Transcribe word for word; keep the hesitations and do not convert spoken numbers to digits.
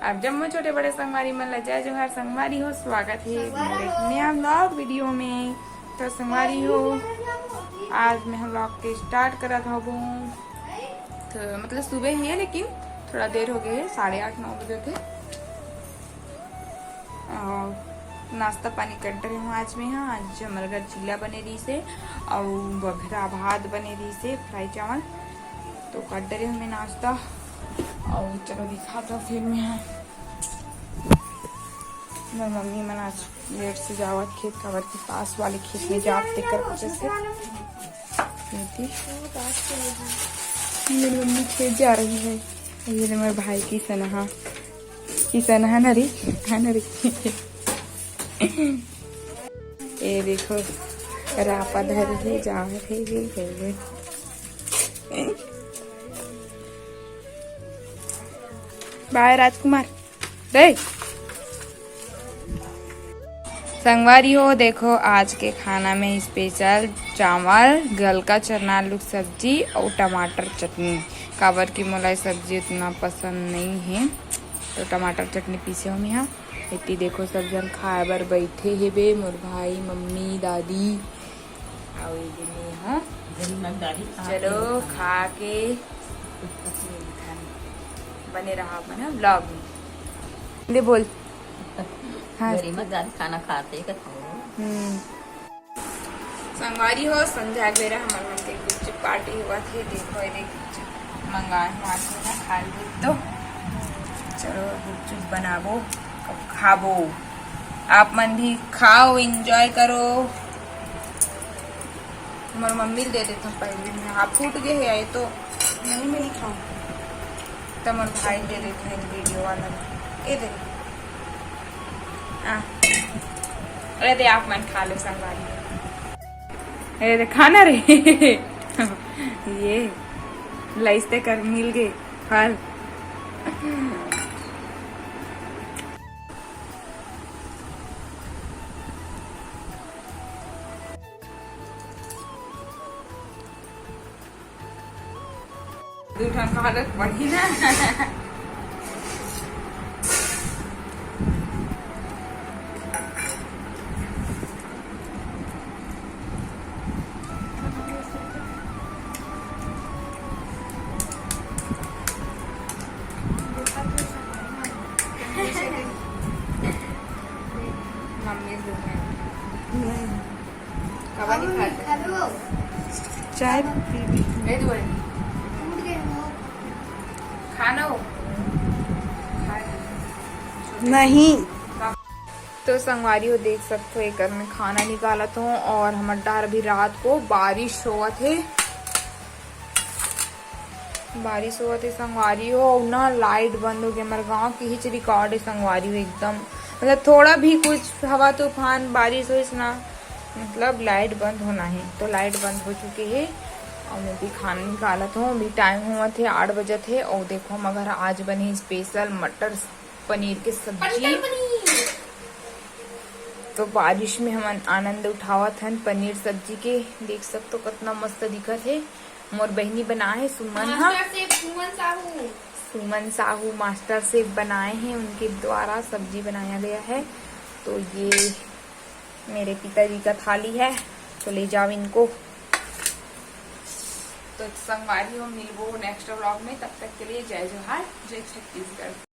आप जम्मो छोटे बड़े संगवारी मन ला जय जोहार। संगवारी हो, स्वागत हे मोर एक नया vlog video में। तो संगवारी हो, आज मैं vlog के start करत हबो। तो मतलब सुबह ही है, लेकिन थोड़ा देर हो गए है, साढ़े आठ नौ बजे थे। अउ नाश्ता पानी कर डरे हूँ आज मैं। हाँ, आज हमर घर चीला बने रहिसे अउ बघरा भात बने रहिसे, fry चावल। तो कर डरे हूँ मैं नाश्ता। अउ चलो दिखाता हूँ फिर मैं, हाँ। मोर मम्मी मन आज लेट से जावत खेत, काबर के पास वाले खेत में जात, तेकर वजह से। मेरी मम्मी खेत जा रही है। ये ले मोर भाई किसन हा, किसन हा ना रे, हा ना रे। ये देखो, रापा धरे हे, जा रहे हे, हे, हे। बाय राजकुमार। रे संगवारी हो, देखो आज के खाना में special चावल, गलका चना आलू के सब्जी अउ टमाटर चटनी। काबर कि मोला ये सब्जी उतना पसंद नहीं है, तो टमाटर चटनी पीसे हो मिहा। इतनी देखो सब जन खाए बर बैठे हे बे, मोर भाई, मम्मी, दादी। अउ ये दे मेहा। चलो खा के बने रहा अपन vlog में। ले बोल। हाँ। गरीब मत जान खाना खाते कथो। हम्म। संगवारी हो, संध्या के बेरा हमर मन के गुपचुप party हुआ थे। देखो, ये गुपचुप मंगाए हुआ थे ना, खा ली तो। चलो, गुपचुप बनाबो, अब खाबो। आप मन भी खाओ, enjoy करो। मोर मम्मी ल दे देथव पहले में, हाँ, फूट गए है ये तो। नहीं, मैं नहीं खाऊँ। तो मोर भाई ल दे देथव video वाला ल। ये दे। आ। अरे दे, आप मन खा लो संगवारी। अरे दे, खाना रे। ये लाइस ते कर मिल गए फल। दू ठन हालत बढ़ी ना। मम्मी जो है। नहीं। कबड्डी खाते। चाय पी भी। ए दुआरी। खाना हो। नहीं। तो संगवारी हो, देख सकते हो, एकर में खाना निकालत हो और हमर डहर अभी रात को बारिश होवत हे। बारिश होवत हे संगवारी हो, अउ ना लाइट बंद हो गया। हमर गांव के हिच रिकॉर्ड हे संगवारी हो, एकदम मतलब थोड़ा भी कुछ हवा तूफान बारिश होइस ना, मतलब लाइट बंद होना हे, तो लाइट बंद हो चुके हे। अउ मैं भी खाना निकालत हूँ, अभी टाइम होवत हे आठ बजत हे। अउ देखो, हमर घर आज बने स्पेशल मटर पनीर के सब्जी। तो बारिश में हमन आनंद उठावत हन पनीर सब्जी के। देख सकतो, कतना मस्त दिखत हे। मोर बहिनी बनाए हे, सुमन हा। मास्टर शेफ सुमन साहू। सुमन साहू मास्टर शेफ बनाए हैं, उनके द्वारा सब्जी बनाया गया है। तो ये मेरे पिताजी का थाली है, तो ले जाओ इनको। तो संगवारी हो, मिलबो नेक्स्ट व्लॉग में, तब तक के लिए जय जोहार, जय छत्तीसगढ़।